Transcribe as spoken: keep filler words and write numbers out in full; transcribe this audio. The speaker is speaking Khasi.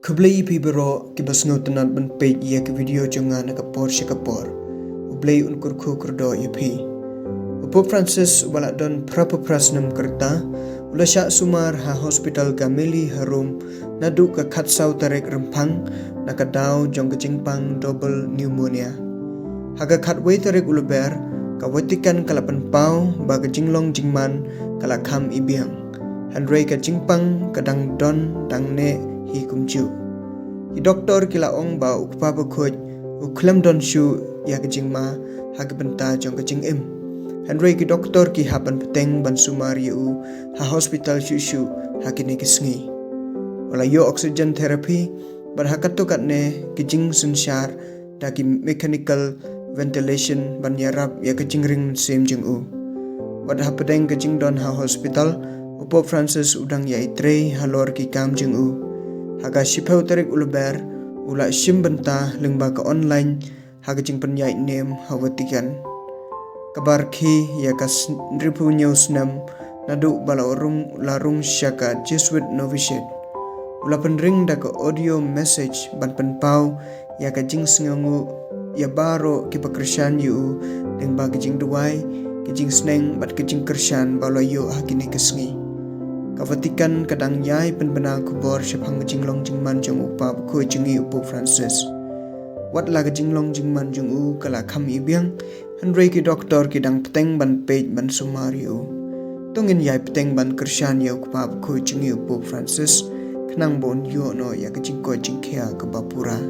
Khublei ïa phi baroh kiba sngewtynnat ban peit ïa ka video jong nga na ka por sha ka por. U Blei un kyrkhu kyrdoh ïa phi. U Pope Francis uba la don phra phew phra snem ka rta u la shah sumar ha Hospital Gemelli ha Rome naduh ka khatsaw tarik Rymphang na ka daw jong ka jingpang double pneumonia. Ha ka khatwei tarik u Lber, ka Vatican ka la pynpaw ba ka jinglong jingman ka la kham ibiang. Hynrei ka jingpang ka dang don dang neh hi kumjuh. Ki doktor ki la ong ba u kpa bakhuid u khlem don shuh ïa ka jingma ha ka bynta jong ka jingim. Hynrei ki doktor ki hap ban bteng ban sumar ïa u ha hospital shuh shuh ha kine ki sngi. U la ïoh oxygen therapy bad ha katto katne ki jingsynshar da ki mechanical ventilation ban ïarap ïa ka jingring mynsiem jong u. Wat hapdeng ka jingdon ha hospital, u Pope Francis u dang ïai trei halor ki kam jong u. Ha ka shiphew tarik u Lber, u la shim bynta lyngba ka online ha ka jingpynïaid niam ha Vatican. Ka bar ki ïa ka hynriewphew hynñiew snem naduh ba la rung la rung sha ka Jesuit novitiate. U la pynring da ka audio message ban pynpaw ïa ka jingsngewnguh ïa baroh kiba kyrshan ïa u lyngba ka jingduwai, ka jingsneng bad ka jingkyrshan ba u la ïoh ha kine ki sngi. Ka Vatican ka dang ïai pynbna khubor shaphang ka jinglong jingman jong u kpa bakhuid jong ngi u Pope Francis. Wat la ka jinglong jingman jong u ka la kham ibiang, hynrei ki doktor ki dang bteng ban peit ban sumar ïa u. To ngin ïai bteng ban kyrshan ïa u kpa bakhuid jong ngi u Pope Francis, khnang ba un ïoh noh ïa ka jingkoit jingkhiah kaba pura.